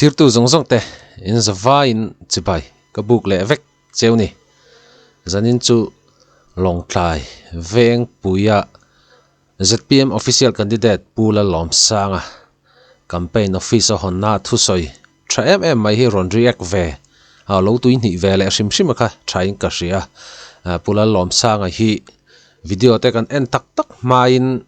Thlirtu zawng zawng te in zavaiin chibai ka buk leh vek cheu ni. Zanin chu Lawngtlai Vengpuia zpm Official Candidate Pu Lalawmsanga Campaign Office a hawnna thusawi tha em em mai hi rawn react ve a lo tui hnih ve leh hrim hrim a kha thain ka hria. Pu Lalawmsanga hi video te kan en tak tak hmain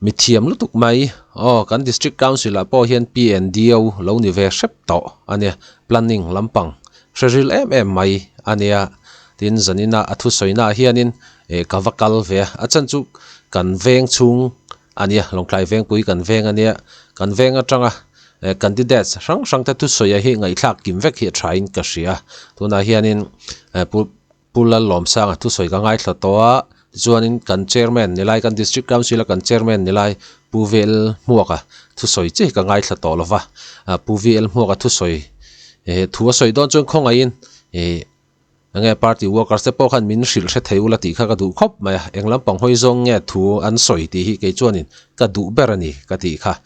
Mithiam lutuk mai. Aw, kan District Council ah pawh hian PNDO lo ni ve hrep tawh a nia, planning lampang hre ril em em mai a nia. Tin, zanina a thusawina ah hianin eh ka va kal ve a, a chhan chu kan veng chhung a nia, Lawngtlai Vengpui kan veng a nia, kan veng atanga eh candidates hrang hrang te thusawi ah hi ngaihthlak kim vek hi a thain ka hria. Tunah hianin eh Pu. Pu Lalawmsanga thusawi ka ngaithla tawh a, tichuanin kan chairman ni lai, kan district council a kan chairman ni lai Pu VL Hmuaka thusawi chiah hi ka ngaithla tawh lo va, Pu VL Hmuaka thusawi eh thu a sawi dawn chuan khawngaihin eh enge party workers te pawh khan min hrilh hre thei ula tih kha ka duh khawp mai a, eng lampang hawi zawng nge thu an sawi tih hi kei chuanin ka duh ber a ni ka tih kha.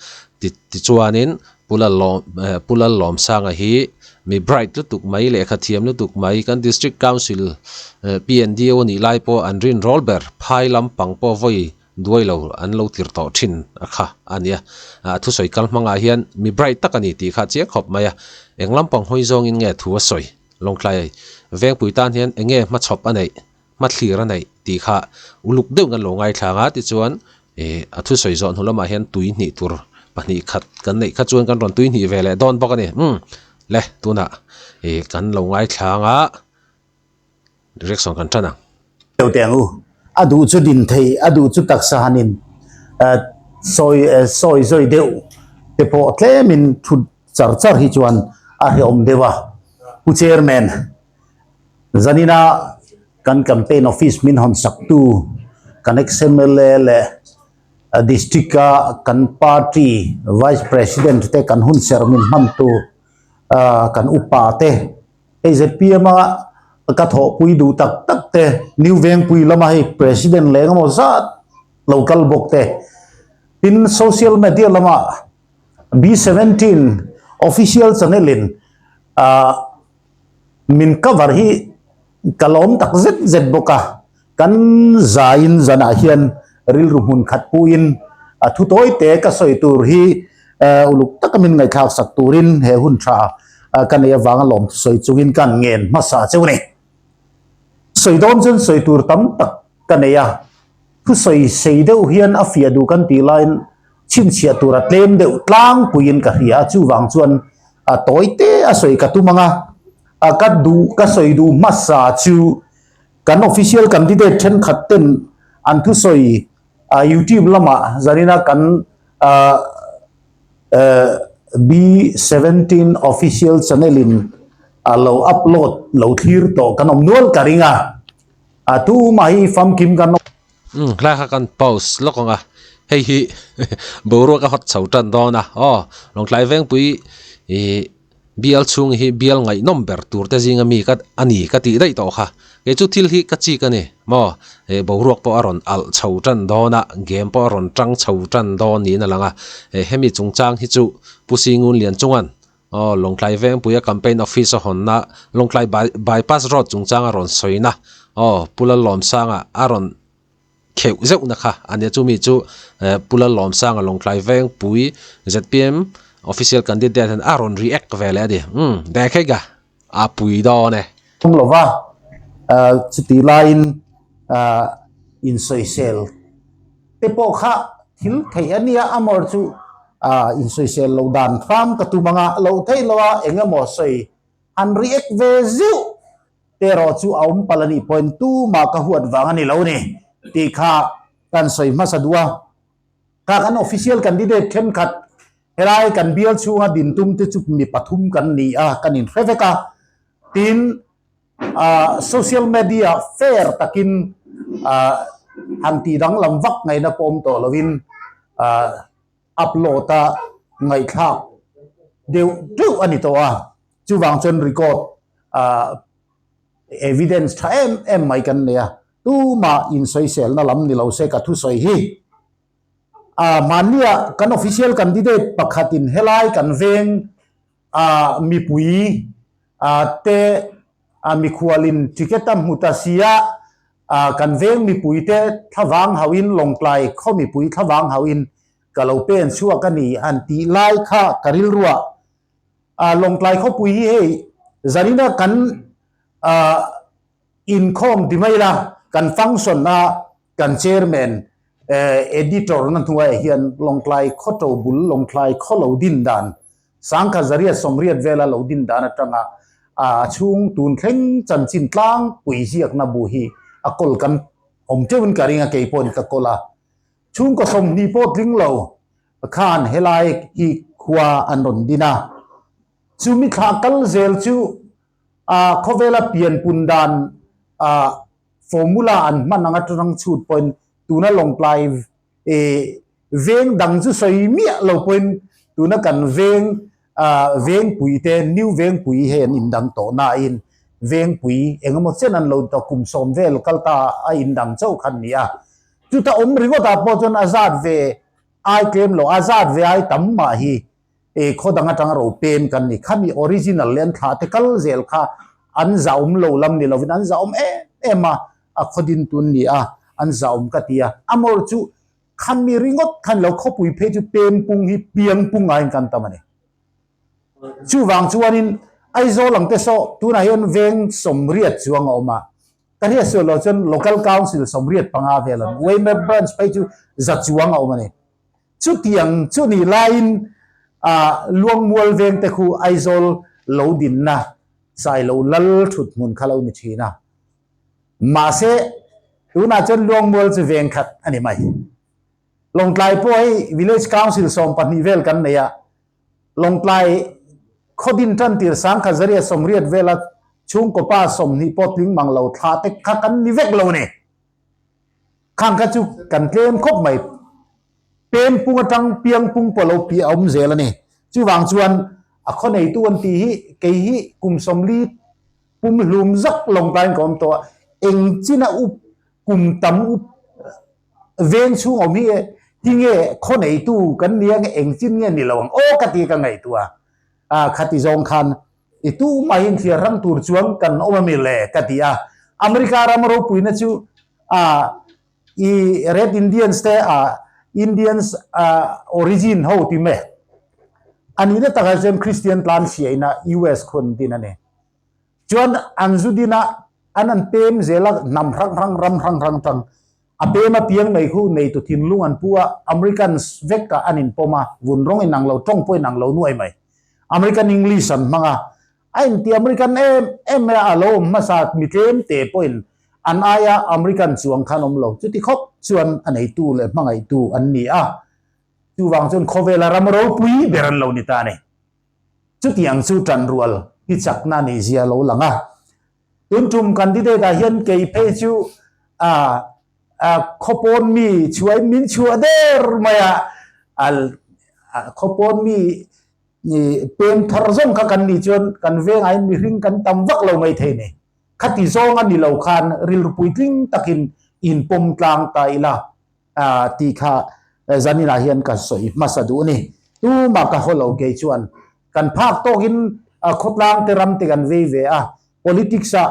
Tichuanin Pu Lalawm eh Pu Lalawmsanga hi mi bright lutuk mai lehkha thiam lutuk mai kan District Council eh PNDO nih lai pawh an rin rawl ber phai lampang pawh vawi duai lo an lo tir tawh thin a kha a nia. A thusawi kal hmangah hian mi bright tak a ni tih kha a chiang khawp mai a. Eng lampang hawi zawngin nge thu a sawi? Lawngtlai Vengpui tan hian eng nge hmachhawp a neih? Hmathlir a neih tih kha uluk deuh kan lo ngaithla ang a, tichuan ih a thusawi zawh hnu lamah hian tui hnih tur pahnih khat kan neih kha chuan kan rawn tui hnih ve leh dawn bawk a ni. Umm le tunah ih kan lo ngaithla ang a, reaction kan tan ang. Deuh teh ang u, a duh chu din thei, a duh chu taksa hanin sawi sawi zawi deuh te pawh tlemin thut char char hi chuan a hrehawm deuh a, Pu Chairman. Zanina kan campaign office min hawn saktu kan ex-MLA leh district-a kan party vice president te kan hunserh min hmantu kan upa te hei zpm-a ka thawhpui duh tak tak te New Vengpui lama hei president leh engemaw zat lo kal bawk te tin social media lama B17 official channel-in Min cover hi ka lawm tak zet zet bawk a, kan zaiin zanah hian rilru hmun khat puiin a thu tawi te ka sawi tur hi uluk taka min ngaihthlak sak turin he hun tha ka nei avanga lawm thusawi chungin kan ngen hmasa cheu a ni. Sawi dawn chuan sawi tur tam tak ka nei a, thusawi sei deuh hian a fiah duh kan tih laiin chhinchhiah tur a tlem deuh tlangpuiin ka hria a, chuvang chuan a tawi te a sawi ka tum ang a, a ka duh ka sawi duh hmasa chu kan official candidate thenkhat ten an thusawi a youtube lamah zanina kan ah B17 official channel in a lo upload lo thlir tawh kan awm nual ka ring a, a tumah hi famkim kan awm. Umm hlai kha kan pause lawk ang a, hei hi boruak a hawt chho tan dawn a, aw Lawngtlai Vengpui ih bial chhung hi bial ngaihnawm ber tur te zinga mi ka a ni ka tih daih tawh kha, kei chu thil hi ka chik a ni maw, eh boruak pawh a rawn alh chho tan dawn a, game pawh a rawn tang chho tan dawn niin a lang a, eh hemi chungchang hi chu Pu Singun Lianchunga'n Aw, Lawngtlai Vengpuia Campaign Office a hawnna, Lawngtlai Bypass Road chungchanga rawn sawina, aw, Pu Lalawmsanga a rawn kheuh zeuhna kha a nia. Chumi chu Pu Lalawmsanga Lawngtlai Vengpui zpm Official Candidate hian a rawn react ve leh a ni. Umm, dek hei ka, a pui dawn e. Awm lova, chutih laiin insawisel te pawh kha thil theih a nia, amawr chu ah insawisel lo dan hram ka tum anga lo theih lo a eng emaw sawi han react ve zeuh te erawh chu a awm palh a nih pawhin tumah ka huat vang a ni lo ni tih kha kan sawi hmasa duh a, kha kan official candidate thenkhat helai kan bial chhunga din tum te chu mi pathum kan ni a kan inhre vek a, tin ah social media fair takin ah han tih danglam vak ngaihna pawh awm tawh lovin ah upload a ngaihthlak deuh deuh a ni tawh a, chuvang chuan record ah evidence tha em em mai kan nei a, tumah insawiselna lam ni lo se ka thusawi hi. Ah mahnia kan official candidate pakhatin helai kan veng. A mipui te a mikhualin ticket a hmu ta sia, kan veng mipui te thlavang hauhin Lawngtlai khaw mipui thlavang hauhin ka lo pen chhuak a ni han tih lai kha ka rilruah Lawngtlai khawpui hi hei zanina kan inkhawm ti mai la, kan function a kan chairman editor na hnuaiah hian Lawngtlai khaw to bul Lawngtlai khaw lo din dan Sangkhat zariat sawmriat vela lo din dan atanga a chhung tun thleng chanchin tlangpui ziakna bu hi a kawl kan awm teuhin ka ring a, kei pawhin ka kawl a. Chhungkaw 20 pawh tling lo khan helai hi khua an rawn din a. Chumi thla kal zel chu a khawvela pianpun dan a formula an hman anga tang chhut pawhin tuna Lawngtlai Veng dang chu sawi miah lo pawhin tuna kan veng Vengpui te New Vengpui hei an indang tawh nain Vengpui eng emaw chen an lo kum 10 vel kal ta a indang chauh khan ni a. Chuta awm ringawt ah pawh chuan a zat ve ai tlem lo, a zat ve ai tam mah hi khaw dang atanga ro pem kan ni. Khami original leh an thlah te kal zel kha an zahawm lo lam ni lovin an zahawm em em a, a khaw din tun ni a, an zahawm ka ti a. Amawr chu khami ringawt khan lo khawpui phei chu pem pung hi piang pung aiin kan tam a ni. Chuvang chuanin Aizawl ang te saw tunah hian veng 80 chuang a awm a, ka hriat sual loh chuan Local Council 85 vel an Waymer Branch phei chu za chuang a awm a ni. Chutiang chu ni laiin Luangmual veng te khu Aizawl lo dinna Sailo lal thut hmun kha lo ni thin a. Mahse, tunah chuan Luangmual chu veng khat a ni mai. Lawngtlai pawh hei Village Council 12 vel kan nei a, Lawngtlai khaw din tan tir 1180 vela chhungkaw pa 20 pawh tling mang lo thla te kha kan ni vek lo ni. Khang kha chu kan tlem khawp mai. Pem pung atang piang pung pawh lo piah a awm zel a ni. Chuvang chuan a khaw neitu an tih hi kei hi kum 40 pum hlum zak Lawngtlaiin ka awm tawh a, eng china up kum tam up veng chhung awm hi hi nge khaw neitu kan nia nge eng chin nge ni lo ang aw ka ti ka ngaihtuah a, khati zawng khan i tumahin thliar hrang tur chuan kan awm a mi le ka ti a. America ram ropuina chu a i Red Indians te a Indians origin ho ti me a nihna takah chuan Christian tlan hriaina US khun din a ni. Chuan an zu din a an an pem zel a hnam hrang hrang ram hrang hrang tang a pem a piang mai khu neitu thinlung an pu a Americans vek ah an inpawm a vun rawng inang lo tawng pawh inang lo nuai mai American English an hmang a a inti American em em mai a a lo awm hmasa mi tlem te pawhin an aia American chuang khan awm lo chuti khawp chuan a neitu leh hmangaihtu an ni a chuvang chuan khawvela ram ropui ber an lo ni ta a ni. Chutiang chu tanrual hi chakna nih zia lo lang a. Tun tum candidate ah hian kei phei chu a khawpawn mi chhuain min chhuah der mai a, a khawpawn mi pem thar zawng kha kan nih chuan kan vengah hian mihring kan tam vak lo mai thei ni. Khati zawng a ni lo khan rilru puitling takin inpawm tlang ta ila. Tih kha zaninah hian ka sawi hmasa duh a ni. Tumah ka haw lo kei chuan kan phak tawkin khawtlang te ram te kan vei ve a, politics ah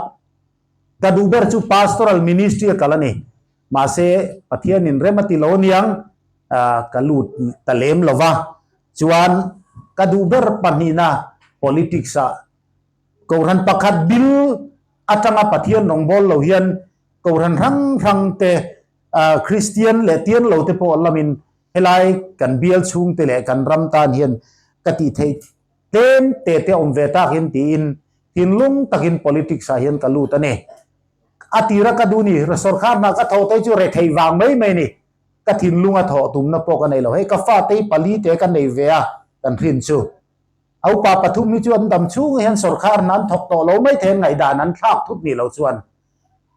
ka duh ber chu pastoral ministry a kal a ni. Mahse Pathianin rem a ti lo aniang ka lut ta lem lo va, chuan ka duh ber pahnihna politics ah Kohhran pakhat bil atanga Pathian rawngbâwl lo hian Kohhran hrang hrang te Kristian leh tian lo te pawh lamin helai kan bial chhung te leh kan ram tan hian ka tih theih tlem te te awm ve takin tiin thinlung takin politics ah hian ka lut a ni. A tira ka duh ni, sorkar hna ka thawh te chu rethei vang mai mai ni. Ka thinlung a thawh tumna pawh ka nei lo. Hei ka fate hi pali te ka nei ve a kan hrin chu. A upa pathum hi chu an dam chhung hian sorkar hna an thawk tawh lo mai thei an ngaihdan an thlak thut ni lo chuan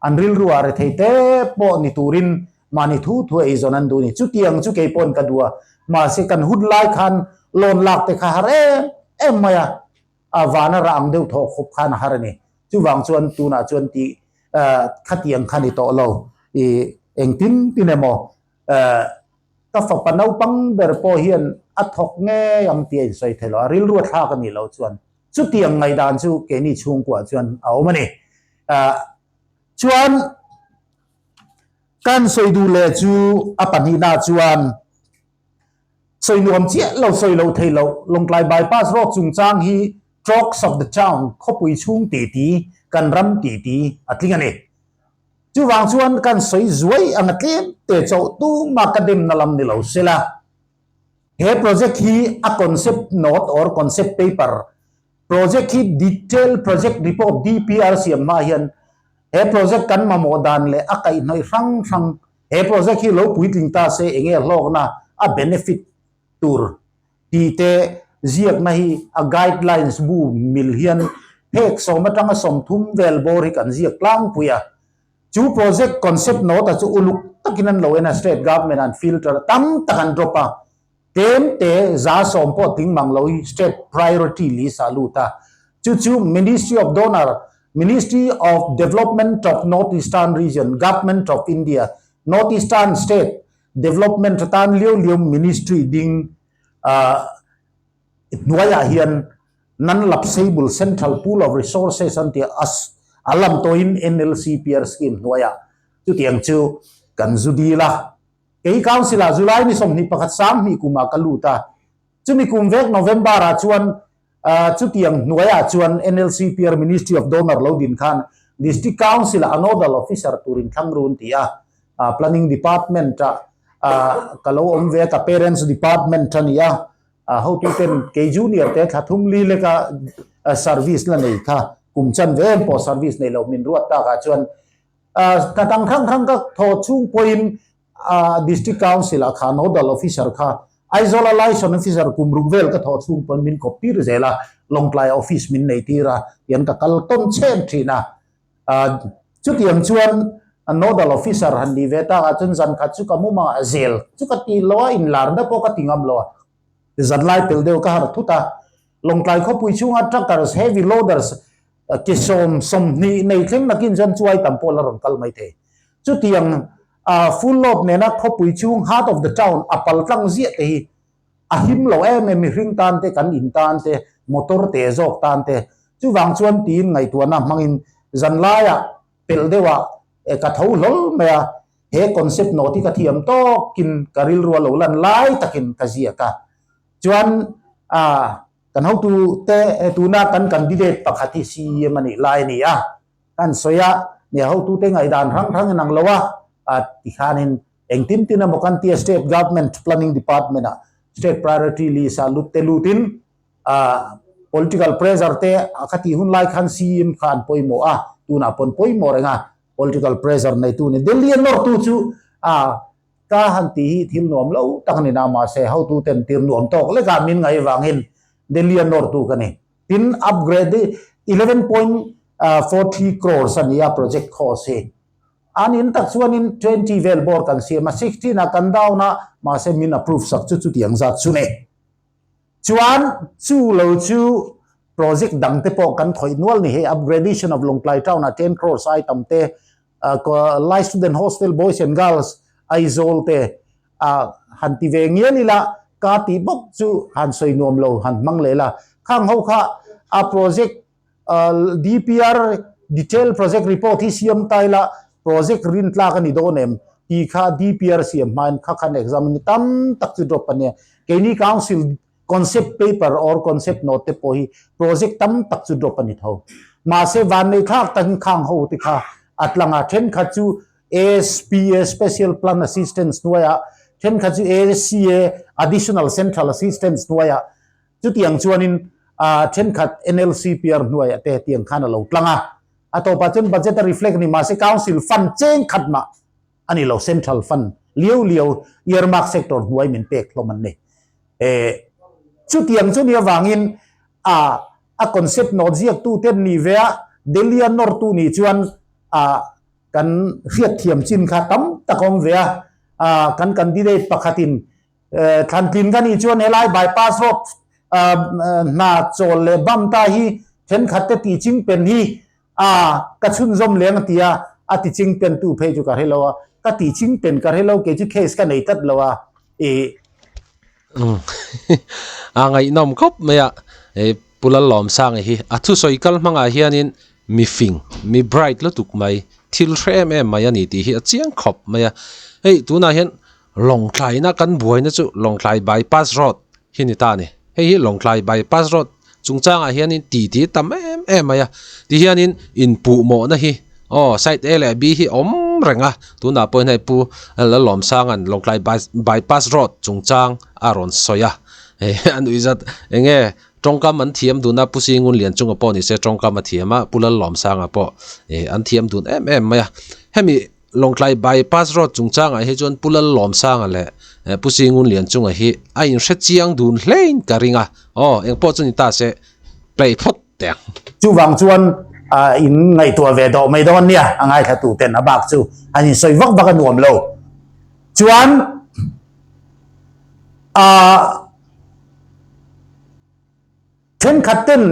an rilru ah rethei te pawh ni turin mahni thu thu a eizawn an duh ni. Chutiang chu kei pawhin ka duh a, mahse kan hun lai khan loan lak te kha har em em mai a, a vana rah ang deuh thawh khawp khan a har a ni. Chuvang chuan tunah chuan tih khatiang kha ni tawh lo i engtin tin emaw ka fapa naupang ber pawh hian a thawk ngei ang tih a insawi thei lo a, rilru a thlak a nih loh chuan chutiang ngaihdan chu keini chhungkuah chuan a awm a ni. Chuan kan sawi duh leh chu a pahnihna chuan sawi nuam chiah lo sawi loh theih loh Lawngtlai Bypass Road chungchang hi Talks of the Town khawpui chhung titi kan ram titi a tling a ni. Chuvang chuan kan sawi zuai ang a tlem te chauh tumah ka demna lam ni lo sela. He project hi a concept note or concept paper Project hi Detail Project Report, DPR, siam hma hian he project kan mamawh dan leh a kaihhnawih hrang hrang he project hi lo puitling ta se enge hlawkna a benefit tur tih te ziakna hi a guidelines bu mil hian phek sawm atanga 30 vel bawr hi kan ziak tlangpui a. Chu project concept note a chu uluk takin an lo en a, state government an filter a, tam tak an drop a. Tlem te 100 pawh tling mang lo hi state priority list ah lut a, chu chu Ministry of Donor, Ministry of Development of North Eastern Region, Government of India, North Eastern State Development atan liau liau Ministry ding hnuaiah hian Non-Lapsable Central Pool of Resources an tih a, a lam tawhin NLCPR scheme hnuaiah chutiang chu kan zu dil a. Kei Council ah July ni 21 22 kum ah ka lut a, chumi kum vek November ah chuan chutiang hnuai ah chuan NLCPR Ministry of Donor lo din khan District Council ah a Nodal Officer tur in thlang run ti a, Planning Department ah ka lo awm ve a, ka parents department a ni a, hotu ten kei junior te thla thum li leka service la nei kha kum chan ve em pawh service nei lo min ruat tak ah chuan Hna dang hrang hrang ka thaw chung pawhin District Council ah kha Nodal Officer kha Aizawl a Liaison Officer kum ruk vel ka thaw chung pawn min kawp tir zel a, Lawngtlai Office min nei tir a, tiang ka kal tawn chhen thin a. Chutiang chuan Nodal Officer han ni ve tak ah chuan zan khat chu ka mumang ah zel chu ka ti lo a, inlarna pawh ka ti ngam lo a, zan lai pel deuh ka harh thut a, Lawngtlai khawpui chhunga truckers, heavy loaders, Ke 20 nei thleng nakin chuan chuai tam pawh la rawn kal mai thei. Chutiang full load nena khawpui chhung heart of the town a pal tlang ziah te hi a him lo em em mihring tan te, kan in tan te, motor te zawk tan te. Chuvang chuan tiin ngaihtuahna hmangin zanlaiah pelh deuhah ka tho hlawl mai a, he concept note hi ka thiam tawkin ka rilru a lo lan lai takin ka ziak a. Chuan Kan hotu te tuna kan candidate pakhat hi CEM a nih lai a ni a, kan sawi a, nia hotu te ngaihdan hrang hrang in ang lo a, a ti khanin engtin tin emaw kan tia state government planning department ah state priority list ah lut te lutin political pressure te a kha tih hun lai khan CEM kha an pawimawh a, tunah pawn pawimawh reng a, political pressure neitu ni Delhi a nawrtu chu a Ka han tih hi thil nuam lo tak a ni na, mahse hotu ten tir nuam tawk lekah min ngaih vangin Delhi a nawrtu ka ni. Tin, upgrade hi 11.43 crores a ni a project cost hi. An in tak chuanin 20 vel bawr kan siam a, 16 ah kan down a, mahse min approve sak chu chutiang zat chu ni. Chuan chu lo chu project dang te pawh kan khawih nual ni hei, upgradation of Lawngtlai town ah 10 crores ai tam te, Lai Student Hostel Boys and Girls Aizawl te han ti ve ngial ila ka tih bawk chu han sawi nuam lo han hmang leh la. Khang ho kha a project DPR Detail Project Report hi siam ta ila project rin tlak a ni dawn em tih kha DPR siam hmain kha khan exam ni tam tak chu drop a nia. Keini Council Concept paper or concept note te pawh hi project tam tak chu drop a ni tho. Mahse vannei thlak takin khang ho te kha a tlang a, thenkhat chu ASPA Special Plan Assistance hnuaiah, thenkhat chu ASCA Additional Central Assistance hnuaiah, chutiang chuanin thenkhat NLCPR hnuaiah te tiang khan a lo tlang a. A tawpah chuan budget a reflect a ni, mahse Council fund cheng khat mah a ni lo, Central fund liau liau earmark sector hnuai min pek hlawm an ni. Eh, chutiang chu ni avangin a a concept note ziaktu ten ni ve a, Delhi a nawrtu nih chuan a kan hriatthiam chin kha tam tak awm ve a, a kan candidate pakhatin eh thlantlin ka nih chuan helai bypass road a hna chawl leh bam ta hi thenkhat te tih ching pen hi a ka chhunzawm leng a ti a, a ti ching pen tu phei chu ka hre lo a, ka tih ching pen ka hre lo kei chu case ka nei tlat lo a, eh. A ngaihnawm khawp mai a, Pu Lallawmsanga hi a thusawi kal hmangah hianin mi fing, mi bright lutuk mai, thil hre em em mai a ni tih hi a chiang khawp mai a. Hei tunah hian Lawngtlaina kan buaina chu Lawngtlai Bypass Road hi ni ta a ni. Hei hi Lawngtlai Bypass Road chungchangah hianin ti ti tam em em mai a, ti hianin inpuhmawhna hi aw side A leh B hi awm reng a, tunah pawhin hei Pu Lalawmsanga'n Lawngtlai Bypass Road chungchang a rawn sawi a, hei a nuih zat eng nge tawngkam an thiam dun a, Pu Singun Lianchunga pawh ni se tawngkam a thiam a, Pu Lalawmsanga pawh an thiam dun em em mai a, hemi Lawngtlai Bypass Road chungchangah hi chuan Pu Lallawmsanga leh Pu Singunlianchunga hi a inhre chiang dun hlein ka ring a, aw engpawh chu ni ta se play phawt teh ang. Chuvang chuan in ngaihtuah ve dawh mai dawn nia, a ngaithla ten a bak chu an insawi vak vak a nuam lo. Chuan ah thenkhat ten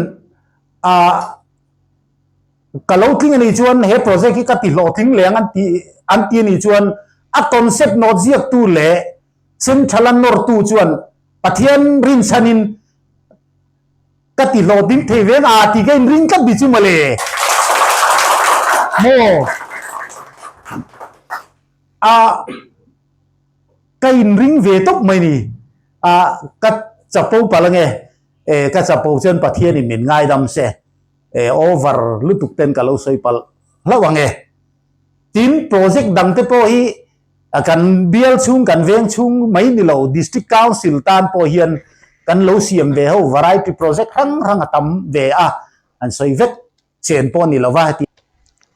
ah Ka lo tling a nih chuan he project hi ka ti hlawhtling leh ang an ti an ti a nih chuan a concept nawt ziaktu leh central a nawrtu chuan Pathian rinchhanin ka ti hlawhtling thei ve ang a tih ka inring tlat bik chu mawle. Maw? A ka inring ve tawp mai ni. A ka chapo palh ange. E ka chapo chuan Pathianin min ngaidam se. E over lutuk ten ka lo sawi palh hlauh ang e. Tin, project dang te pawh hi kan bial chhung, kan veng chhung mai ni lo, District Council tan pawh hian kan lo siam ve ho, variety project hrang hrang a tam ve a, an sawi vek chen pawh ni lova heti.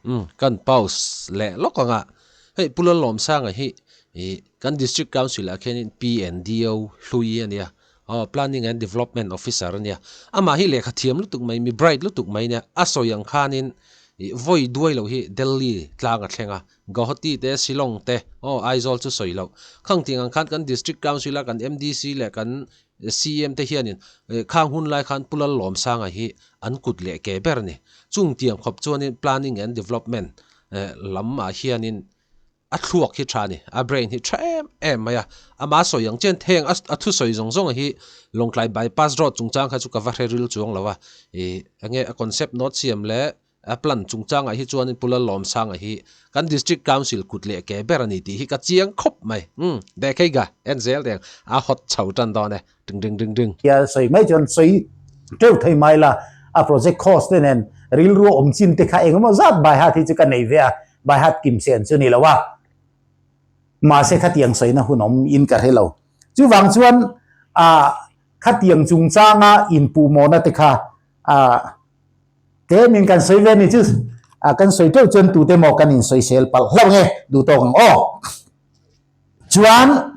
Umm, kan pause leh lawk ang a, hei Pu Lalawmsanga hi ih kan District Council ah khianin PNDO hlui a nia, Aw, Planning and Development Officer a nia. Amah hi lehkha thiam lutuk mai, mi bright lutuk mai nia. A sawi ang khanin ih vawi duai loh hi Delhi tlang a thleng a, Guwahati te, Shillong te, aw Aizawl chu sawi loh. Khang ting ang khan kan District Council a kan MDC leh kan CM te hianin ih khang hun lai khan Pu Lallawmsanga hi an kut leh ke ber a ni. Chung tiang khawp chuanin Planning and Development lamah hianin A thluak hi tha a ni, a brain hi tha em em mai a, ama sawi ang chian theng a a thusawi zawng zawng hi Lawngtlai bypass road chungchang kha chu ka va hre ril chuang lo a, ih enge a concept note siam leh a plan chungchangah hi chuanin Pu Lalawmsanga hi kan District Council kut leh ke ber a ni tih hi ka chiang khawp mai, umm Dekheiga en zel teh ang, a hot chho tan dawn e, ding ding ding ding. Tia sawi mai chuan sawi teuh thei mai la, a project cost te nen rilru a awm chin te kha engemaw zat by heart hi chu ka nei ve a, by heart kim sen chu ni lo a, mahse khatiang sawina hun awm in ka hre lo. Chuvang chuan ah khatiang chungchanga inpuhmawhna te kha ah tlemin kan sawi ve a ni chu, ah kan sawi teuh chuan tute maw kan insawisel palh hlauh nge duh tawk ang aw. Chuan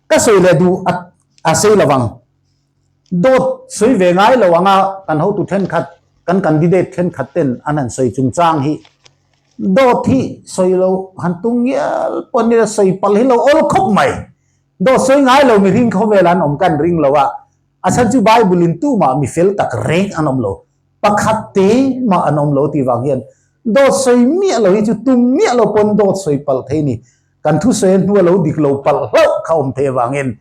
ka sawi leh duh a a sei lo vang. Dawt sawi ve ngai lo anga kan hotu thenkhat, kan candidate thenkhat ten an han sawi chungchang hi dawt hi sawi lo han tum ngial pawh nila sawi palh hi lo awl khawp mai. Dawt sawi ngai lo mihring khawvel an awm kan ring lo a, a chhan chu Bible in tumah mi fel tak reng an awm lo. Pakhat te mah an awm lo tih vang hian dawt sawi miah lo hi chu tum miah lo pawn dawt sawi palh thei ni. Kan thusawi a hnua lo dik lo palh hlauh kha awm thei avangin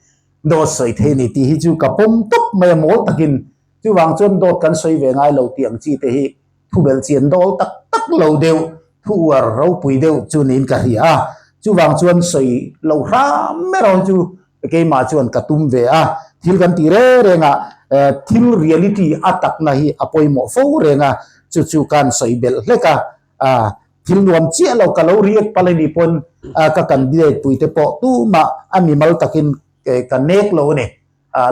dawt sawi thei ni tih hi chu ka pawm tawp mai a mawl takin. Chuvang chuan dawt kan sawi ve ngai lo tih ang chi te hi thu belh chian dawl tak tak lo deuh, thu uar ropui deuh chu niin ka hria a. Chuvang chuan sawi lo hram erawh hi chu keimah chuan ka tum ve a. Thil kan tih reng reng a, thil reality a takna hi a pawimawh fo reng a, chu chu kan sawi belh hlek a. Thil nuam chiah lo ka lo riak palh a nih pawn ka candidate pui te pawh tumah a mimal takin ka nek lo a ni.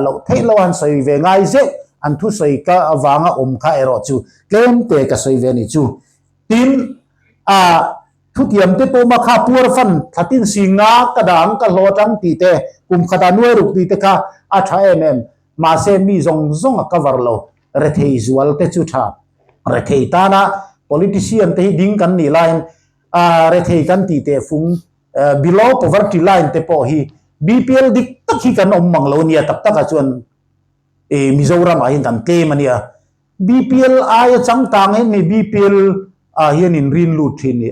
Loh theih lo an sawi ve ngai zeuh, an thusawi ka avanga awm kha erawh chu tlem te ka sawi ve a nih chu. Tin, thutiam te pawh kha puar fan thlatin singa ka dang ka hlawh atang tih te, kum khatah nuai ruk tih te kha a tha em em. Mahse mi zawng zawng a cover lo, rethei zual te chu tha. Rethei tana politician te hi ding kan nih laiin rethei kan tih teh fung below poverty line te pawh hi BPL dik tak hi kan awm mang lo nia tak takah chuan Mizoram ah hian kan tlem a nia. BPL aia changkang hian mi BPL ah hian in rin lut thin ni.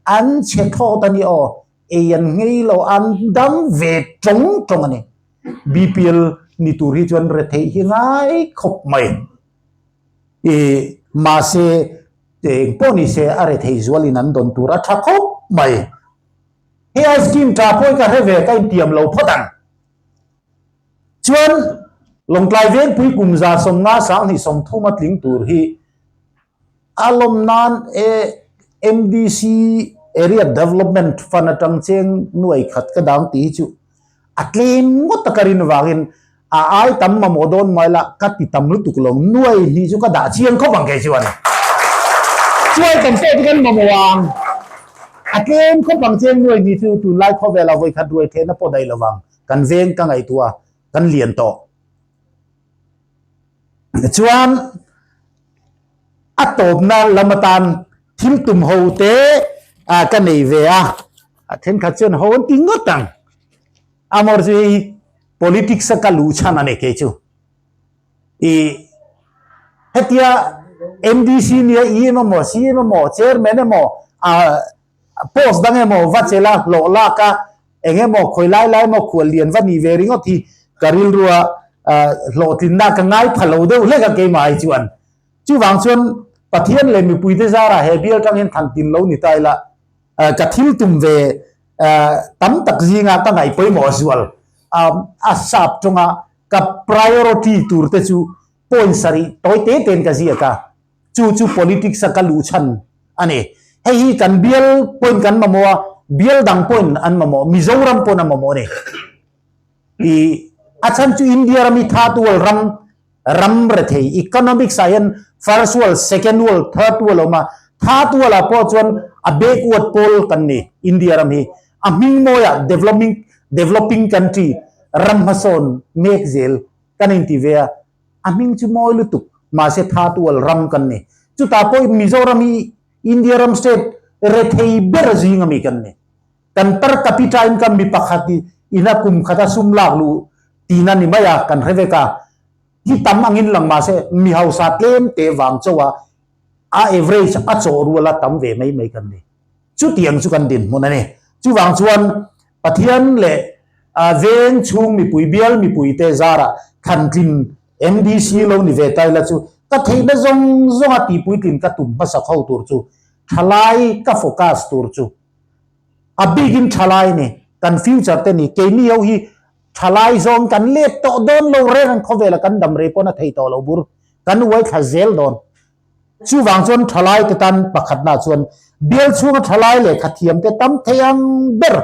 An chhe thawt a ni aw, ei an nghei lo, an dam ve tawng tawng a ni. BPL ni tur hi chuan retheih hi ngai khawp mai. I mahse eng pawh ni se a rethei zualin an dawn tur a tha khawp mai. Hei ice cream tha pawh hi ka hre ve ka intiam lo phawt ang. Chuan Lawngtlai Vengpui kum 150 2030 a tling tur hi a lawm nan e MDC Area Development Fund atang cheng nuai khat ka dang tih hi chu a tlem ngawt a ka rin vangin a ai tam mamawh dawn mai la ka ti tam lutuk lo nuai hnih chu ka dah chiang khawp ang kei chuan chuai kan pek hi kan mamawh ang a tlem khawp ang cheng nuai hnih chu tunlai khawvela vawi khat ruai thehna pawh daih lovang kan veng ka ngaihtuah kan lian tawh chuan a tawpna lam atan thil tum ho te ah ka nei ve a a thenkhat chuan ho an ti ngawt ang amor chu hei politics a ka luh chhan a ni kei chu i hetia MDC nia EM emaw CM emaw chairman emaw ah post dang emaw va chela hlawh lak a eng emaw khawi lai lai emaw khual lian va nih ve ringawt hi ka rilrua hlawhtlinna ka ngai pha lo deuh hlek a keimah ai chuan. Chuvang chuan Pathian leh mipuite zarah he bial tangin than tin lo ni ta ila ka thil tum ve tam tak zinga ka ngaih pawimawh zual a sap tawnga ka priority tur te chu point sarih tawi te tein ka ziak a. Chu chu politics a ka luh chhan a ni. Hei hi kan bial pawhin kan mamawh a, bial dang pawhin an mamawh, Mizoram pawhin a mamawh a ni. I a chhan chu India ram hi third world ram, ram rethei, economics ah hian first world, second world, third world a awm a, third world ah pawh chuan a backward pawl kan ni India ram hi. A hming mawiah developing, developing country, ram hmasawn mek zel kan inti ve a. A hming chu mawi lutuk, mahse tha tual ram kan ni. Chutah pawh Mizoram hi India ram state rethei ber zing ami kan ni. Kan per capita income mi pakhat ina kum khata sum lak luh tina ni mai a, kan hre vek a. Hi tam angin lang mahse mi hausa tlem te vang chauh a, a average a chawh rual a tam ve mai mai kan ni. Chutiang chu kan dinhmun a ni. Chuvang chuan Pathian leh veng chhung mipui bial mipuite zarah thlantlin MDC lo ni ve ta ila chu ka theihna zawng zawnga tihpuitlin ka tum hmasa kho tur chu thalai ka focus tur chu a bikin thalai ni kan future te ni keini ho hi thalai zawng kan let tawh dawn lo reng ang khawvela kan dam rei pawn a thei tawh lo bur kan uai thla zel dawn. Chuvang chuan thalaite tan pakhatna chuan bial chhunga thalai lehkha thiamte tam thei ang ber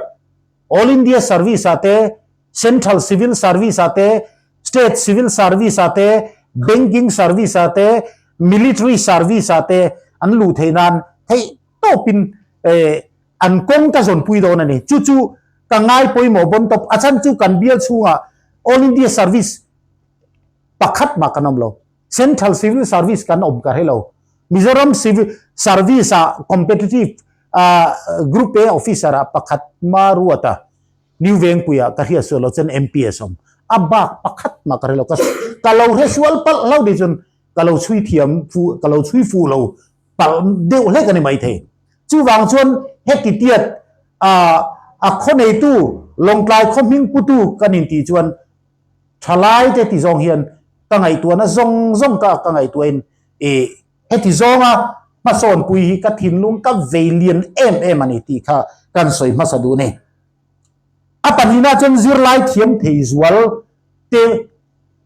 All India Service ah te, Central Civil Service ah te, State Civil Service ah te, Banking Service ah te, Military Service ah te an luh theih nan theih tawpin an kawng ka zawnpui dawn a ni. Chu chu ka ngai pawimawh bawn tawp. A chhan chu kan bial chhungah All India Service pakhat mah kan awm lo. Central Civil Service kan awm ka hre lo. Mizoram Civil Service ah competitive Group A officer ah pakhat ma ruat a, New Vengpui ah ka hriat sual lo chuan MPS awm. A bak pakhat mah ka hre lo. Ka ka lo hre sual palh lo ni chuan ka lo chhui thiam fu ka lo chhui fu lo palh deuh hlek a ni maithei. Chuvang chuan heti tiat a khaw neitu Lawngtlai khaw hming putu kan intih chuan Thalai te ti zawng hian ka ngaihtuahna zawng zawng ka ka ngaihtuahin i heti zawnga hmasawnpui hi ka thinlung ka vei lian em em a ni tih kha kan sawi hmasa duh a ni. A pahnihna chuan zirlai thiam thei zual te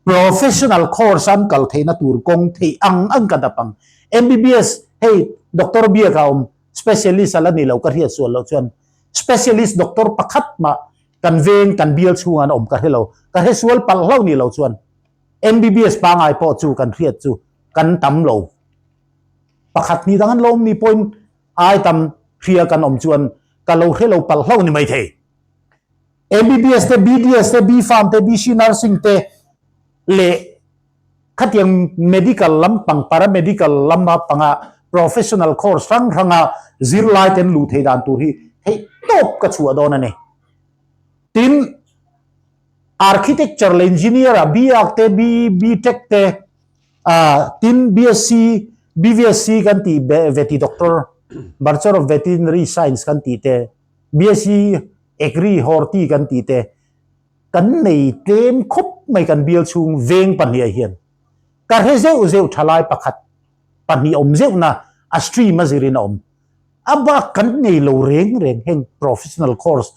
professional course an kal theihna tur kawng theih ang ang ka dap ang. MBBS hei Doctor Biak a awm specialist a la ni lo ka hriat sual loh chuan specialist doctor pakhat mah Kan veng, kan bial chhungah an awm ka hre lo. Ka hre sual palh hlauh ni lo chuan MBBS pangai pawh chu kan hriat chu kan tam lo. Pakhat hnih dang an lo awm ni pawhin ai tam hria kan awm chuan ka lo hre lo palh hlauh ni mai thei. MBBS te, BDS te, B-Pharm te, BC Nursing te leh khatiang medical lampang, paramedical lama panga professional course hrang hranga zirlai ten luh theih dan tur hi theih tawp ka chhuah dawn a ni. Tin, architecture leh engineer ah B-Arch te, B-Tech te, tin BSc, BVSc kan tih veti doctor, Bachelor of Veterinary Science kan tih te, BSc Agri Horti kan tih te. kan nei tlem khawp mai kan bial chhung veng pahniha hian ka hre zeuh zeuh thalai pakhat pahnih awm zeuhna a stream a zirin a awm. A bak kan nei lo reng reng heng professional course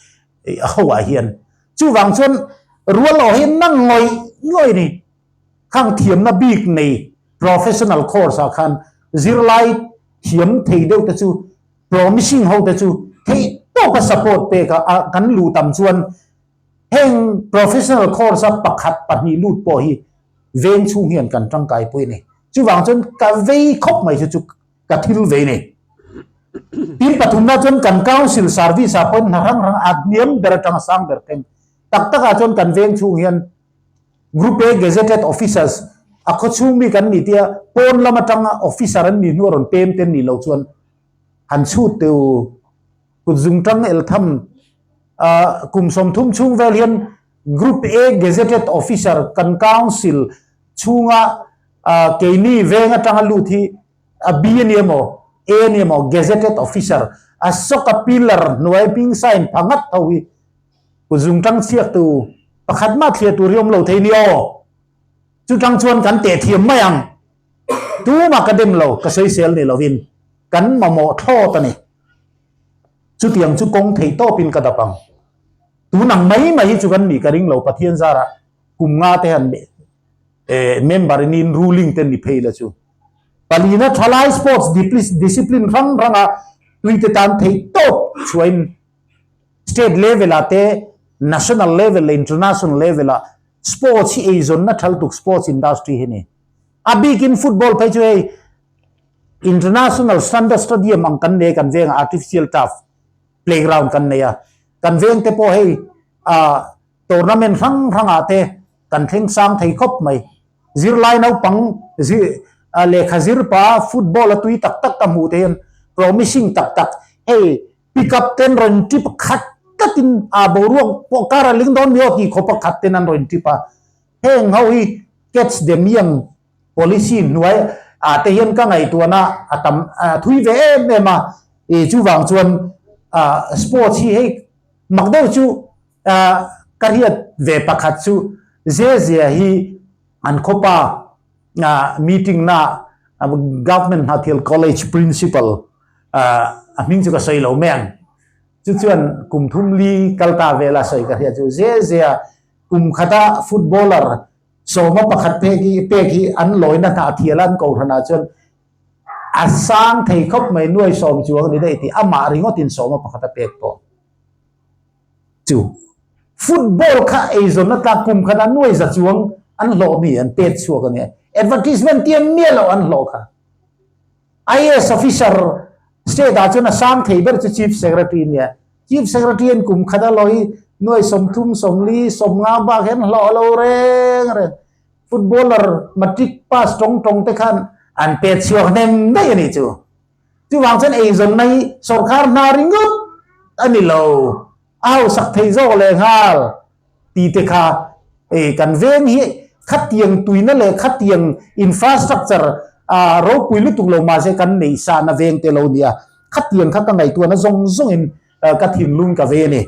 ho ah hian. Chuvang chuan rual aw hi na ngawih ngawih a ni. Khang thiamna bik nei professional course ah khan zirlai thiam thei deuh te chu promising ho te chu theih tawka support pek a kan luh tam chuan heng professional course a pakhat pahnih lut pawh hi veng chhung hian kan tangkai pui a ni. Chuvang chuan ka vei khawp mai chu chu ka thil vei ni. Tin pathumna chuan kan council service ah pawhin hna hrang hrang a hniam ber atanga sang ber thleng tak takah chuan kan veng chhung hian Group A Gazetted Officers a khaw chhung mi kan ni tia pawn lam atanga officer an nih hnu a rawn pem te an nih loh chuan han chhut teh u. Kut zung tang eltham kum 30 chhung vel hian Group A Gazetted Officer kan council chhunga keini veng atanga lut hi a B a ni emaw A a ni emaw Gazetted Officer a sawka pillar hnuai hming sign pha ngat tho hi Kut zung tang chhiak tu pakhat mah thliah tur hi awm lo thei ni aw. Chu tang chuan kan teh thiam mai ang. Tumah ka dem lo, ka sawisel ni lovin kan mamawh thlawt a ni. Chutiang chu kawng thei tawpin ka dap ang. Tun ang mai mai hi chu kan nih ka ring lo Pathian zarah kum nga te han member in in ruling te ni phei la chu. Palina thalai sports discipline hrang hranga tuite tan thei tawp chhuahin State level ah te, national level leh international level ah sports hi eizawnna thal tuk sports industry hi ni. A bikin football phei chu hei international standard stadium ang kan nei kan vengah artificial turf playground kan nei a. Kan veng te pawh hei ah tournament hrang hrang ah te kan thleng sang thei khawp mai. Zirlai naupang lehkha zir pa football a tui tak tak ka hmuh te hian promising tak tak hei Pick up ten rawn trip khat tlatin a boruak pawh kar a ling dawn mi aw tih khawpa khat ten an rawn trip a. Heng ho hi catch them young policy hnuai ah te hian ka ngaihtuahna a tam a thui ve em em a. Ih chuvang chuan ah sports hi hei mak deuh chu ah ka hriat ve pakhat chu Zezia hi an khawpa ah meeting na government Hnathil college principal a hming chu ka sawi lo mai ang. Chu chuan kum thum li kal ta vela sawi ka hria chu ze zia kum khata footballer sawma pakhat pek hi pek hi an lawina hna thial an kohhranah chuan a sang thei khawp mai nuai sawm chuang ni daih tih amah ringawtin sawma pakhat a pek pawh chu football kha eizawnna tlak kum khata nuai za chuang an hlawh mi an pet chhuak a nia advertisement tiam miah loh an hlawh kha. IAS officer state ah chuan a sang thei ber chu Chief Secretary a nia. Chief Secretary hian kum khat a lawi nuai 30, 40, 50 bak hian hlawh a lo reng reng. Footballer matric pass tawng tawng te khan an pet chhuak hnem daih a nih chu. Chuvang chuan eizawnna hi sorkar hna ringawt a ni lo. A hausak thei zawk lehnghal tih te kha kan veng hi khatiang tuina leh khatiang infrastructure ropui lutuk lo mahse kan neih sahna veng te lo nia khatiang kha ka ngaihtuahna zawng zawngin ka thinlung ka ve a ni.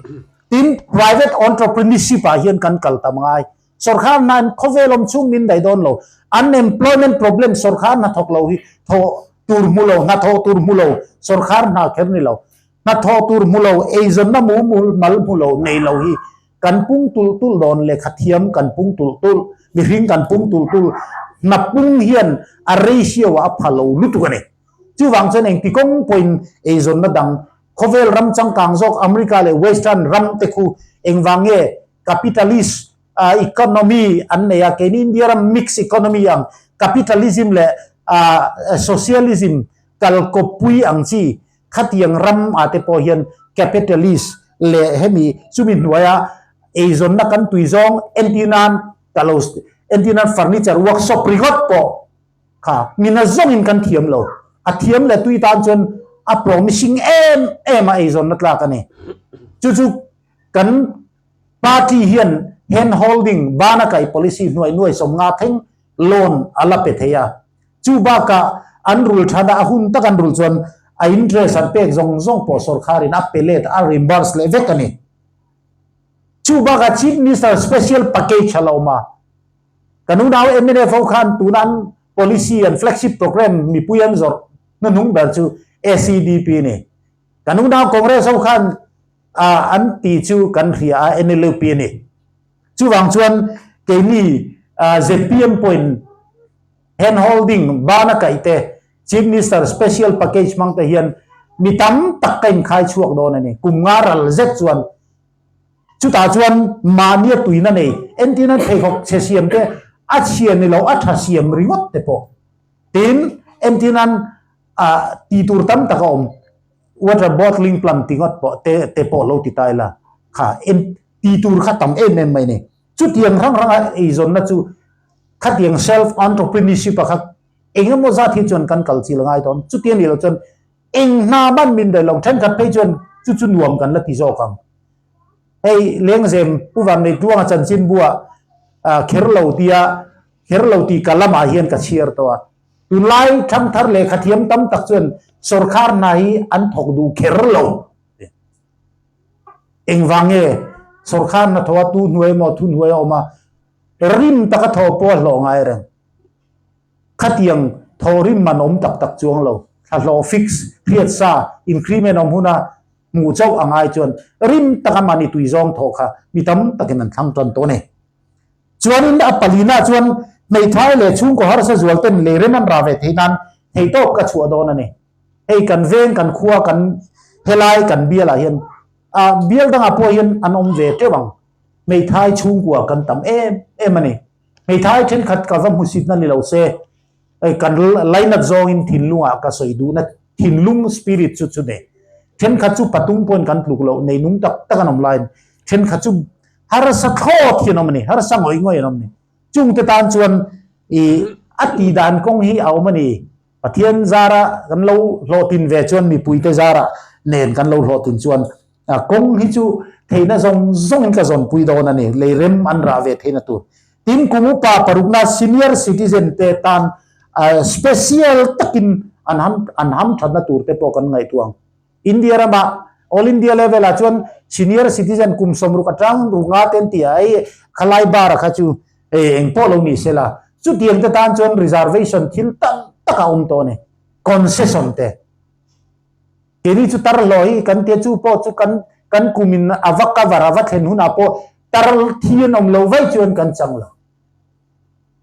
Tin, private entrepreneurship ah hian kan kal tam ngai. Sorkar hna in khawvel awm chhung min daih dawn lo. Unemployment problem sorkar hna thawk lo hi thawh tur hmu lo, hna thawh tur hmu lo, sorkar hna kher ni lo. Hnathawh tur hmu lo, eizawnna mumul mal hmu lo nei lo hi kan pung tulh tulh dawn, lehkha thiam kan pung tulh tulh, mihring kan pung tulh tulh, hna pung hian a ratio ah a pha lo lutuk a ni. Chuvang chuan engti kawng pawhin eizawnna dang khawvel ram changkang zawk America leh Western ram te khu engvang nge capitalist economy an nei a, keini India ram mixed economy ang capitalism leh socialism kalkawppui ang chi Khatiang ram ah te pawh hian capitalist leh hemi chumi hnuaia eizawnna kan tui zawng entir nan ka lo entir nan furniture workshop ringawt pawh kha mina zawngin kan thiam lo. A thiam leh tui tan chuan a promising em em a eizawnna tlak a ni. Chu chu kan party hian hand holding bana kai policy hnuai nuai 50 thleng loan a la pe thei a. Chu bakah an rul than a, a hun tak an rul chuan a interest an pek zawng zawng pawh sawrkharin a pe let a, reimburse leh vek a ni. Chu bakah Chief Minister Special Package a lo awm a. Kan unau mnf ho khan tuna an policy, an flagship program mipui an zawrh hnuhnung ber chu SEDP a ni. Kan unau Congress ho khan an ti chu kan hria a, NLUP a ni. Chuvang chuan keini zpm pawhin hand holding bana kaih te, Chief Minister Special Package hmang te hian mi tam tak ka inkhai chhuak dawn a ni. Kum nga ral zet chuan chutah chuan mahnia tuina nei entirna pheikhawk chhe siam te a chhia ni lo a tha siam ringawt te pawh tin entirnan ah tih tur tam tak a awm. Water bottling plant ti ngawt pawh te te pawh lo ti ta ila kha en tih tur kha tam em em mai a ni. Chutiang hrang hranga eizawnna chu khatiang self entrepreneurship a kha eng emaw zat hi chuan kan kal chil a ngai dawn. Chuti a nih loh chuan eng hna ban min daih lo thenkhat phei chuan chu chu nuam kan la ti zawk ang. Hei Lengzem Pu Vanneitluanga chanchin buah kher lo tia kher lo tih ka lamah hian ka chhiar tawh a. Tunlai thangthar lehkha thiam tam tak chuan sawrkhar hna hi an thawk duh kher lo. Engvang nge sawrkhar hna thawh a tu hnuai emaw thu hnuai a awm a, rim taka thawh pawh a hlawh ngai reng. Khatiang thawh rim man awm tak tak chuang lo. Thla hlawh fix, hriat sa, increment awm huna hmuh chauh a ngai chuan rim taka mahni tui zawng thawh kha mi tam takin an thlang tan tawh a ni. Chuanin a palina chuan hmeithai leh chhungkaw harsa zual ten lei rem an rah ve theih nan theihtawp ka chhuah dawn a ni. Hei kan veng, kan khua, kan helai kan bialah hian ah bial dangah pawh hian an awm ve teuh ang. Hmeithai chhungkua kan tam em em a ni. Hmeithai thenkhat ka va hmusitna ni lo se, hei kan lainat zawngin thinlungah ka sawi duhna thinlung spirit chu chu nei. Thenkhat chu patung pawhin kan tluk loh nei nung tak tak an awm laiin thenkhat chu harsa thlawt hi an awm a ni, harsa ngawih ngawih an awm a ni. Chungte tan chuan i a tih dan kawng hi a awm a ni. Pathian zara kan lo hlawhtlin ve chuan mipuite zara nen kan lo hlawhtlin chuan kawng hi chu theihna zawng zawngin ka zawnpui dawn a ni, lei rem an rah ve theihna tur. Tin, kum upa parukna senior citizen te tan special takin an ham an hamthatna tur te pawh kan ngaihtuah ang. India ramah All India level ah chuan senior citizen kum 60 atang runga te an ti a, hei khalai bar a kha chu hei eng pawh lo ni se la, chutiang te tan chuan reservation thil tam tak a awm tawh a ni, concession te. Keini chu tar hlawh hi kan tia chu pawh chu kan kan kum in a va cover a va thlen hunah pawh tar thi an awm lo vaih chuan kan chang lo.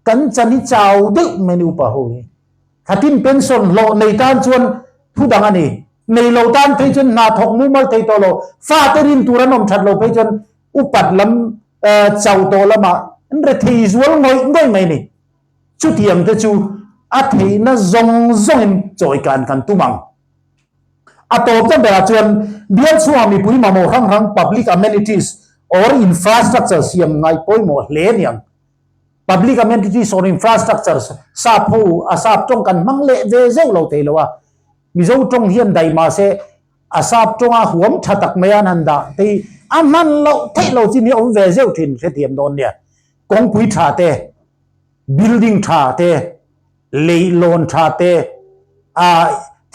Kan chan hi chau deuh mai ni upa ho hi. Khatin pension hlawh nei tan chuan thu dang a ni. Nei lo tan phei chuan hna thawk mumal thei tawh lo. Fate rin tur an awm that lo phei chuan upat lam chau tawh lamah an re thei zual ngawih ngawih mai ni. Chutiang te chu a theihna zawng zawngin chawikan kan tum ang. A tawp ta berah chuan bial chhungah mipui mamawh hrang hrang public amenities or infrastructure siam ngai pawimawh hle aniang. Public amenities or infrastructures sap ho a sap tawng kan hmang leh ve zeuh lo thei lo a, Mizo tawng hian daih mah se a sap tawnga huam tha tak mai an han dah te hi a hman loh theih lo chin hi a awm ve zeuh thin hrethiam dawn nia. Kawngpui tha te, building tha te, leihlawn tha te, a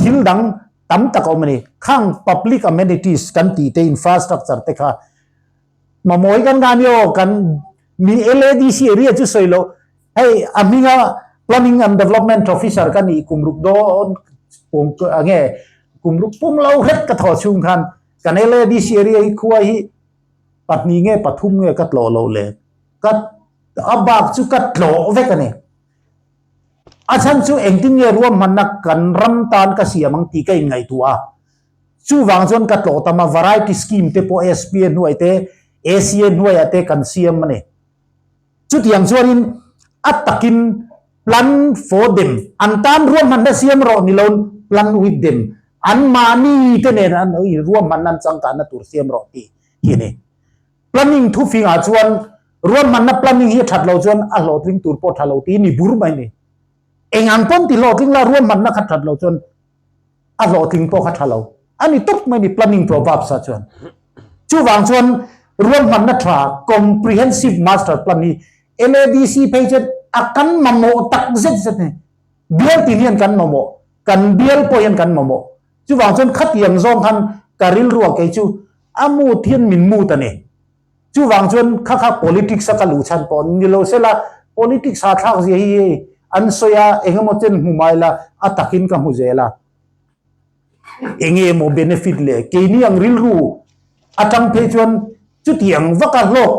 thil dang tam tak a awm a ni. Khang public amenities kan tih te infrastructure te kha Mamawi kan ngan i aw kan mi LADC area chu sawi loh hei a hminga Planning and Development Officer ka nih kum ruk dawn kum nge kum ruk pum lo hret ka thaw chhung khan kan LADC area hi khua hi pahnih nge pathum nge ka tlawh loh le ka a bak chu ka tlawh vek a ni. A chhan chu engtin nge ruahmanna kan ram tan ka siam ang tih ka inngaihtuah a. Chuvang chuan ka tlawh tam a, variety scheme te pawh SPA hnuai te, ACA hnuaiah te kan siam a ni. Chutiang chuanin a takin plan for them, an tan ruahmanna siam rawh ni loin plan with them, anmahni te nen an ruahmanna an changkanna tur siam rawh tih hi a ni. Planning thufingah chuan ruahmanna planning hi a that loh chuan a hlawhtling tur pawh tha lo tih ni bur mai a ni. Eng ang pawn ti hlawhtling la ruahmanna kha that loh chuan a hlawhtling pawh kha tha lo a ni tawp mai ni planning proverbs ah chuan. Chuvang chuan ruahmanna tha comprehensive master plan hi LADC phei chuan a kan mamawh tak zet zet a ni. Bial tin hian kan mamawh, kan bial pawh hian kan mamawh. Chuvang chuan khatiang zawng khan ka rilruah kei chu a mood hian min mood a ni. Chuvang chuan kha kha politics a ka luh chhan pawh ni lo sela, politics hahthlak zia hi hei an sawi a, eng emaw chen hmu mai la, a takin ka hmu zel a. Eng emaw benefit leh keini ang rilru atang phei chuan chutiang vaka hlawk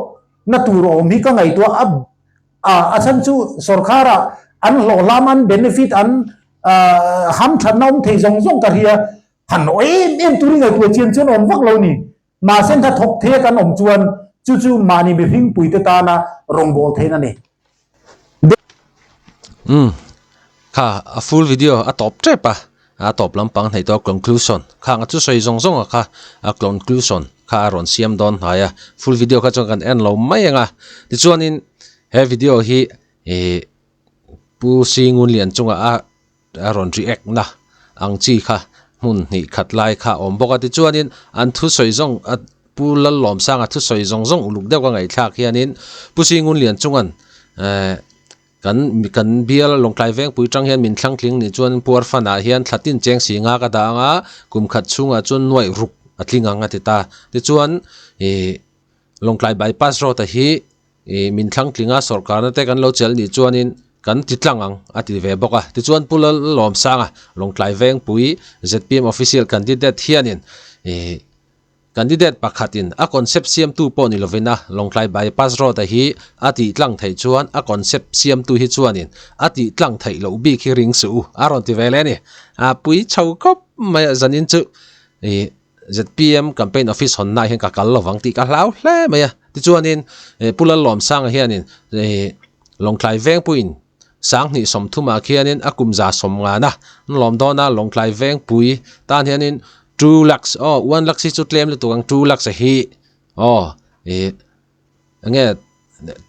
na tur awm hi ka ngaihtuah a a a chhan chu sorkharah an hlawh hlam an benefit an hamthatna awm thei zawng zawng ka hria han awh em em turin ngaihtuah chian chuan awm vak lo ni. Mahse hna thawk thei a kan awm chuan chu chu mahni mihringpuite tana rawngbâwl theihna a ni. Umm kha a full video a tawp tep a, a tawp lampang hnaih tawh a conclusion khang a chu sawi zawng zawng a kha a conclusion kha a rawn siam dawn hnai a, full video kha chuan kan en lo mai ang a, tichuanin he video hi ih Pu Singunlian chunga a a rawn react na ang chi kha hmun hnih khat lai kha a awm bawk a tichuanin an thusawi zawng a Pu Lallawmsanga thusawi zawng zawng uluk deuh ka ngaihthlak hianin Pu Singunlian chungan eh kan kan bial Lawngtlai Vengpui tang hian min thlangtling nih chuan Puarfanah hian thla tin cheng si nga ka dah ang a kum khat chhungah chuan nuaih ruk a tling ang a ti ta tichuan ih Lawngtlai bypass road a hi Ih min thlangtlinga sawrkarna te kan lo chelh nih chuanin kan ti tlang ang a ti ve bawk a. Tichuan Pu Lalawmsanga Lawngtlai Vengpui zpm official candidate hianin ih candidate pakhatin a concept siamtu pawh ni lovin a Lawngtlai bypass road a hi a tih tlang theih chuan a concept siamtu hi chuanin a tih tlang theih loh bik hi ring suh u a rawn ti ve leh a ni. A pui chho khawp mai a zanin chu ih Zpm campaign office hawnna ah hian ka kal lovang tih ka hlau hle mai a. Tichuanin Pu Lallawmsanga hianin Lawngtlai Vengpuiin Sanghnih sawmthumah khianin a kum za sawm ngana an lawm dawn a, Lawngtlai Vengpui tan hianin two lakhs aw one lakhs hi chu tlem lutuk ang two lakhs a hi aw ih enge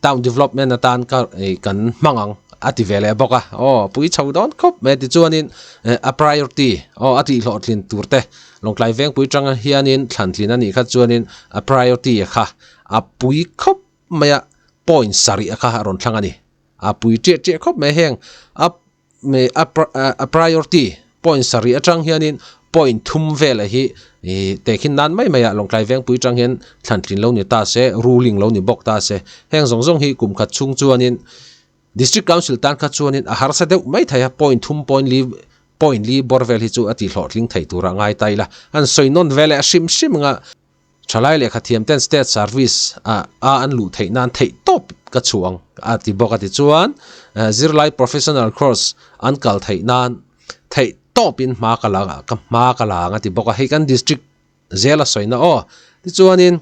town development atan ka ih kan hmang ang a ti ve leh bawk a aw pui chho dawn khawp mai a tichuanin eh a priority aw a tih hlawhtlin tur te Lawngtlai Vengpui tang hianin thlantlin a nih kha chuanin a priority kha a pui khawp mai a point sarih kha a rawn thlang a ni a pui ṭiah ṭiah khawp mai heng a a priority point sarih atang hianin point thum velah hi ih tehkhin nan mai mai ah Lawngtlai Vengpui atang hian thlantlin lo ni ta se ruling lo ni bawk ta se heng zawng zawng hi kum khat chhung chuanin District Council tan kha chuanin a harsa deuh mai thei a point thum point li point li bawr vel hi chu a tihhlawhtling thei tur a ngai ta ila an sawi nawn ve leh hrim hrim anga Thalai lehkha thiam ten state service ah a an luh theih nan theih tawp ka chhuah ang a ti bawk a ti chuan zirlai professional course an kal theih nan theih tawp in hma ka la ka hma ka la ang a ti bawk a hei kan district zel a sawi na aw tichuanin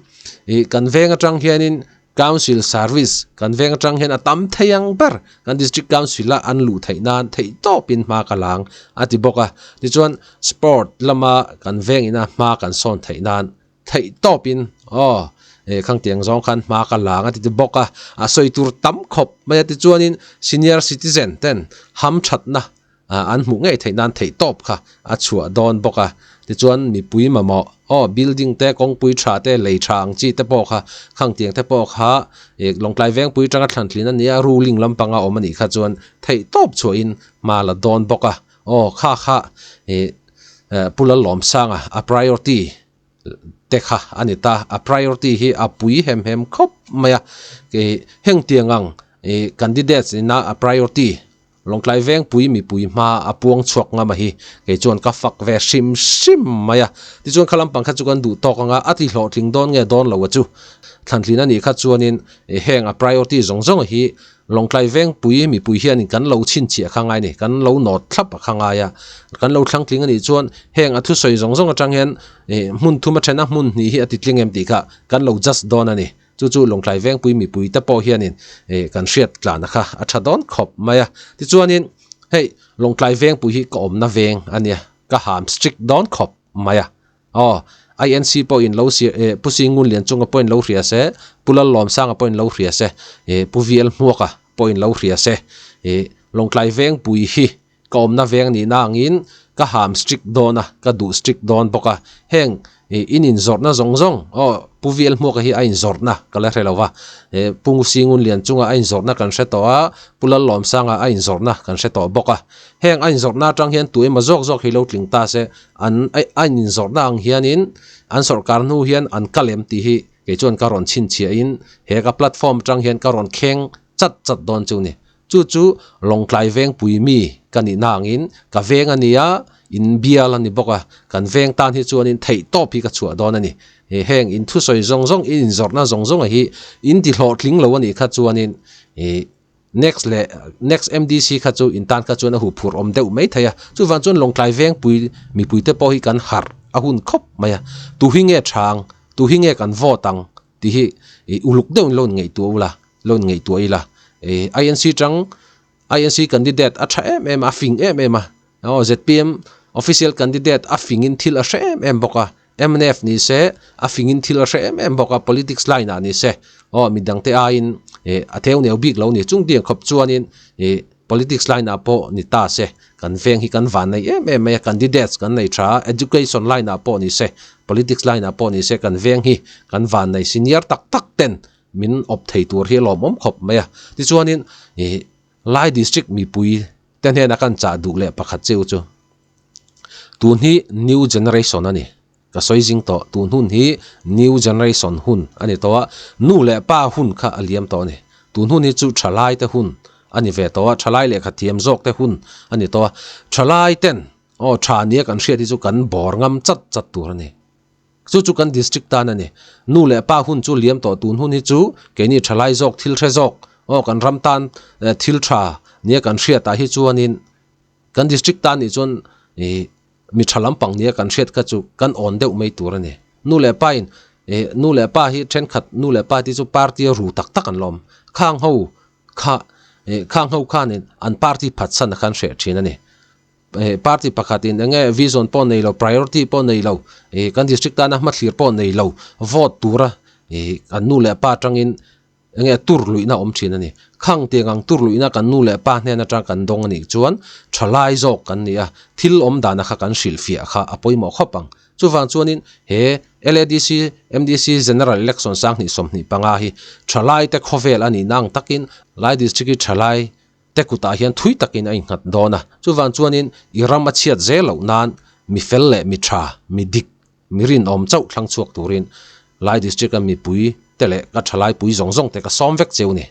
ih kan veng atang hianin Council service kan veng atang hian a tam thei ang ber kan district council a an luh theih nan theih tawp in hma ka la ang a ti bawk a tichuan sport lama kan veng ina hma kan sawn theih nan theih tawp in aw eh khang tiang zawng khan hma ka la ang a ti ti bawk a a sawi tur tam khawp mai a tichuanin senior citizen ten hamthatna an hmuh ngei theih nan theih tawp kha a chhuah dawn bawk a tichuan mipui mamawh aw building te kawngpui tha te lei tha ang chi te pawh kha khang tiang te pawh kha ih Lawngtlai Vengpui atanga thlantlin a nia ruling lampanga awm a nih kha chuan theih tawp chhuahin hma la dawn bawk a aw kha kha ih Pu Lalawmsanga a priority te kha a ni ta a priority hi a pui hem hem khawp mai a ih heng tiang ang ih candidates ina a priority Lawngtlai Vengpui mipui hma a puang chhuak ngam a hi kei chuan ka fak ve hrim hrim mai a. Tichuan kha lampang kha chu kan duh tawk anga a ti hlawhtling dawn nge dawn lo a chu. Thlantlin a nih kha chuanin heng a priority zawng zawng hi Lawngtlai Vengpui mipui hianin kan lo chhinchhiah kha ngai a ni, kan lo nawt thlap a kha ngai a. Kan lo thlangtling a nih chuan heng a thusawi zawng zawng atang hian hmun thum a then a hmun hnih hi a titling em tih kha kan lo just dawn a ni. Chu chu Lawngtlai Vengpui mipui te pawh hianin ih kan hriat tlana kha a tha dawn khawp mai a. Tichuanin hei Lawngtlai Vengpui hi ka awmna veng a nia, ka ham strict dawn khawp mai a. Aw, INC pawhin lo si ih Pu Singunlian chunga pawhin lo hria se, Pu Lallawmsanga pawhin lo hria se, ih Pu VL Hmuaka pawhin lo hria se, ih Lawngtlai Vengpui hi Ka awmna veng nihna angin ka ham strict dawn a, ka duh strict dawn bawk a. Heng in inzawrhna zawng zawng, aw Pu VL Hmuaka hi a inzawrhna ka la hre lo va, Pu Ngusingunlian chunga a inzawrhna kan hre tawh a, Pu Lallawmsanga a inzawrhna kan hre tawh bawk a. Heng a inzawrhna atang hian tu emaw zawk zawk hi lo tling ta se, an a inzawrhna ang hianin an sawrkar hnu hian an kal em tih hi. Kei chuan ka rawn chhinchhiahin he ka platform atang hian ka rawn kheng chat chat dawn chu ni. Chu chu Lawngtlai vengpui mi ka nih na angin ka veng a nia, in bial a ni bawk a, kan veng tan hi chuanin theih tawp hi ka chhuah dawn a ni. Heng in thusawi zawng zawng, in inzawrhna zawng zawng a hi in ti hlawhtling lo a nih kha chuanin ih next leh next MDC kha chu in tan kha chuan a huh phurh awm deuh mai thei a. Chuvang chuan Lawngtlai vengpui mipuite pawh hi kan harh a hun khawp mai a, tu hi nge chhang, tu hi nge kan vote ang tih hi ih uluk deuhin lo inngaihtuah ula, lo inngaihtuah ila. Ih INC tang INC candidate a tha em em a, a fing em em a, aw zpm official candidate a fingin thil a hre em em bawk a, mnf ni se a fingin thil a hre em em bawk a, politics line ah ni se aw midangte aiin ih a theu neu bik lo ni. Chung tiang khawp chuanin ih politics line ah pawh ni ta se kan veng hi kan van nei em em mai a, candidates kan nei tha a, education line ah pawh ni se politics line ah pawh ni se kan veng hi kan van nei senior tak tak ten min awp thei tur hi a lawmawm khawp mai a. Tichuanin ih Lai district mipui te hnena kan chah duh leh pakhat cheu chu tun hi new generation a ni. Ka sawi zing tawh, tun hun hi new generation hun a ni tawh a, nu leh pa hun kha a liam tawh a ni. Tun hun hi chu thalai te hun a ni ve tawh a, thalai lehkha thiam zawk te hun a ni tawh a. Thalai ten aw tha nia kan hriat hi chu kan bawr ngam chat chat tur a ni. Chu chu kan district tan a ni. Nu leh pa hun chu liam tawh tun hun hi chu keini thalai zawk thil hre zawk aw kan ram tan thil tha nia kan hriatah hi chuanin kan district tan nih chuan ih mi tha lampang nia kan hriat kha chu kan awn deuh mai tur a ni. Nu leh pa in ih nu leh pa hi thenkhat nu leh pa te chu party a ru tak tak an lawm. Khang ho kha ih khang ho khanin an party phatsan a khan hreh thin a ni. Ih party pakhat in eng nge vision pawh nei lo priority pawh nei lo ih kan district tana hmathlir pawh nei lo vote tura ih an nu leh pa atangin Enge tur luihna awm thin a ni. Khang tiang ang tur luihna kan nu leh pa hnen atang kan dawng a nih chuan thalai zawk kan ni a, thil awm dana kha kan hrilhfiah kha a pawimawh khawp ang. Chuvang chuanin he LADC, MDC General Election 2025 hi thalai te khawvel a nihna ang takin Lai District hi thalai te kutah hian thui takin a innghat dawn a. Chuvang chuanin i ram a chhiat zel loh nan mi fel leh mi tha, mi dik, Mi rinawm chauh thlang chhuak turin Lai District-a mipui te leh ka thalaipui zawng zawng te ka sawm vek cheu ni.